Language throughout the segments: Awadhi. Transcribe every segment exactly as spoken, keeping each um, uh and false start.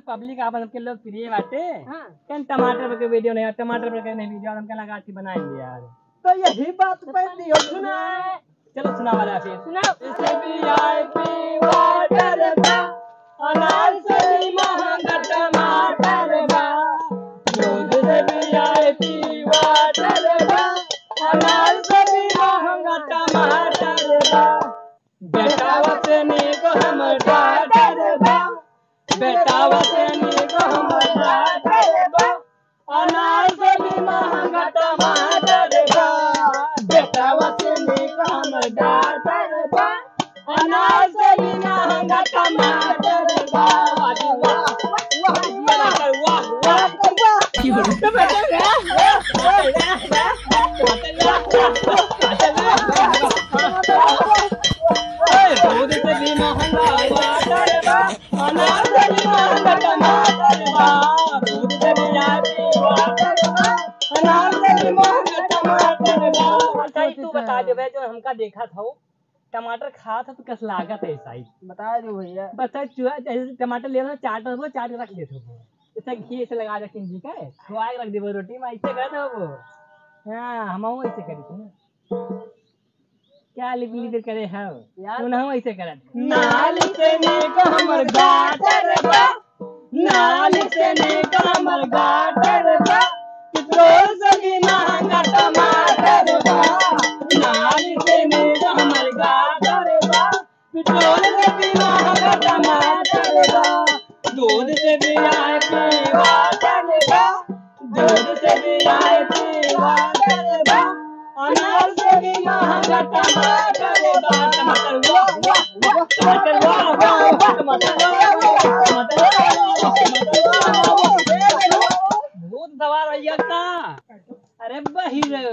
पब्लिक आपन सबके लोकप्रिय बाटे। हाँ। कहीं टमाटर पर के वीडियो नहीं, टमाटर पर के नहीं वीडियो, हमके लगा के बनाएंगे यार। तो यही बात पे दियो सुना। चलो सुनावा जा फिर। सुनाओ। जैसे वीआईपी वाटर बा, अनार से भी महंगा टमाटर बा। दूध से वीआईपी वाटर बा, अनार से भी महंगा टमाटर बा। बेटावा से नीक हम डॉक्टर बा, बेटावा से नीक हम डॉक्टर बा। अनार से भी महंगा टमाटर बा, बेटावा से नीक हम डॉक्टर बा। अनार से भी महंगा टमाटर बा। वाह, वाह, वाह, वाह, वाह। दूध से भी महंगा टमाटर बा, अनार से भी महंगा टमाटर बा। दूध से भी महंगा टमाटर बा। अच्छा, ई तू बता दे भाई, जो हमका देखत हौ, टमाटर खात हौ तो कस लागत है ऐसा ही? बता दो भैया। बस चूहा जैसे टमाटर ले लो, चाट रखो, चाट के रख लेत हो। जैसे घी ऐसे लगा दे किंजी का, खवा के रख देबो रोटी में, ऐसे करत हो वो। हाँ, हम ऐसे करी थी ना। क्या लिप लिप करे हो? यार। तू ना ऐसे करत। नाली से नीक हमर गाटर बा, नाली से नीक हमर गाटर बा, पेट्रोल से भी महंगा टमाटर बा। नाली से नीक हमर गाटर बा, पेट्रोल से भी महंगा टमाटर बा। दूध से भी आई पीवा बा, दूध से भी आई पीवा बा। अनार से भी महंगा टमाटर बा। टमाटर वाह, वाह, वाह, टमाटर वाह, वाह, वाह, टमाटर वाह, वाह, टमाटर वाह, वाह, टमाटर वाह, वाह। भूत सवार भैया का? अरे बहिरो,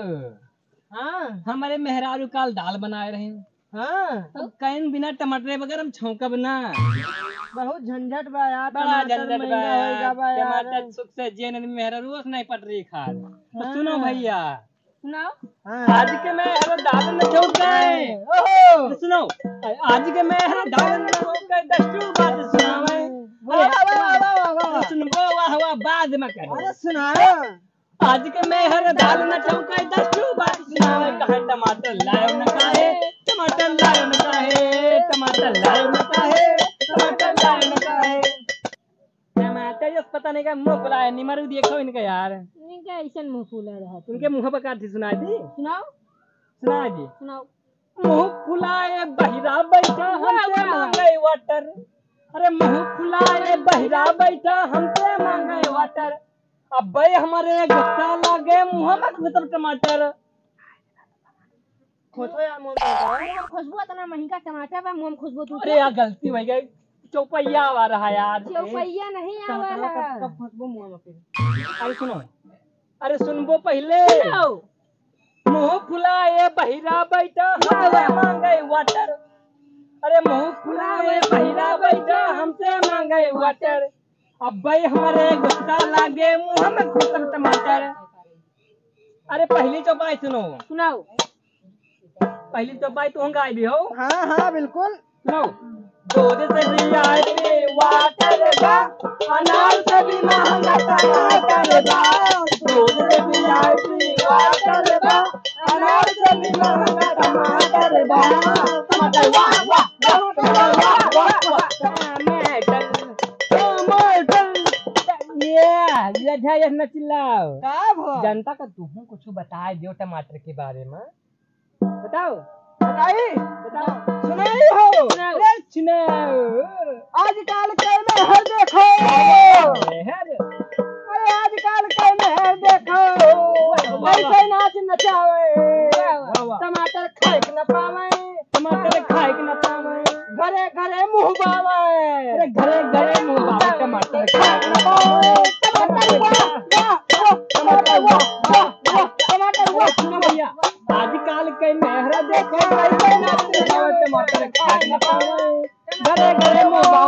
हाँ। हमरे मेहरारू काल दाल बनाए रहे। हाँ। अब कहीं बिना टमाटर बगैर हम छौंकब ना। बहुत झंझट बा यार, बड़ा टमाटर झंझट बा महंगा यार। होइगा बा यार। टमाटर सुख से जेन आदमी मेहरारू से नहीं पटरी खात। तो हाँ। सुनो भैया। सुनाओ। हाँ। आज के मेहरारू दाल न छौंके। ओहो। तो सुनो। आज के मेहरारू दाल न छौंके, दस ठो बात सुनावे। वाह, वाह, वाह, वाह, वाह, वाह। तो सुनबो, वाह, वाह, बाद में करो। अरे सुनाओ। आज के मेहरारू दाल न छौंके, दस ठो बात सुनावे। कहे टमाटर लायो न काहे, टमाटर लायो न काहे, टमाटर लायो न काहे, टमाटर लायो न काहे। टमाटर ये पता नहीं का मुंह फुलाए, निमरू देखो इनका यार। इनका ऐसन मुंह फूला रहा। इनके मुंह पर काठी सुनाई दी। सुनाओ। सुनाई दी। सुनाओ। मुंह फुलाए बहिरा बैठा, वाह, हमसे वाह। मांगे वाटर। अरे मुंह फुलाए बहिरा बैठा, हमसे मांगे वाटर। अबे हमरे गुस्सा लागे, मुंह में घुसल टमाटर। खोसो यार, मुंह में टमाटर। अरे, खुशबू इतना महंगा टमाटर बा, मुंह में खुशबू तू अरे यार, गलती हो गई, चौपैया आवा रहा यार। चौपैया नहीं आवा टमाटर रहा। कब, कब खोसबो मुंह में फिर? अरे सुनो, अरे सुनबो पहिले। सुनाओ। मुंह फुलाए बहिरा बैठा, हमसे मांगे वाटर। अरे मुंह फुलाए बहिरा बैठा, हमसे मांगे वाटर। अबे हमरे गुस्सा लागे, मुंह में घुसल टमाटर। अरे पहली चौपाई सुनो। सुनाओ। पहली चौपाई तू गाई भी हो। हाँ, हाँ, बिल्कुल। सुनो। दूध से भी आई पी वाटर बा, अनार से भी महंगा टमाटर बा। दूध से भी आई पी वाटर बा, अनार से भी महंगा टमाटर बा। टमाटर वाह, वाह, वाह, टमाटर वाह, वाह, वाह। टमाटर, टमाटर। ये, ये अच्छा, ये न चिल्लाओ। का भो? जनता का तुहूँ कुछ बताए दियो टमाटर के बारे में। बताओ। बताई? बताओ। सुनाई हो। सुनाओ। अरे सुनाओ। आजकल के मेहर देखो। मेहर। अरे आजकल के मेहर देखो। वाह, वाह, वाह। कैसे नाच नचावे। वाह, वाह, वाह। टमाटर खाए के न पावे। टमाटर खाए के न पावे। घरे घरे मुंह बावे। अरे घरे घरे मुंह बावे। टमाटर खाए के न पावे। टमाटर वाह, वाह, वाह। टमाटर वाह, वाह, वाह। टमाटर वाह। सुनो भैया। आजकल के मेहरा देखो, कैसे नाच नचावे, टमाटर खाए न पावे। घरे घरे मुंह बावे।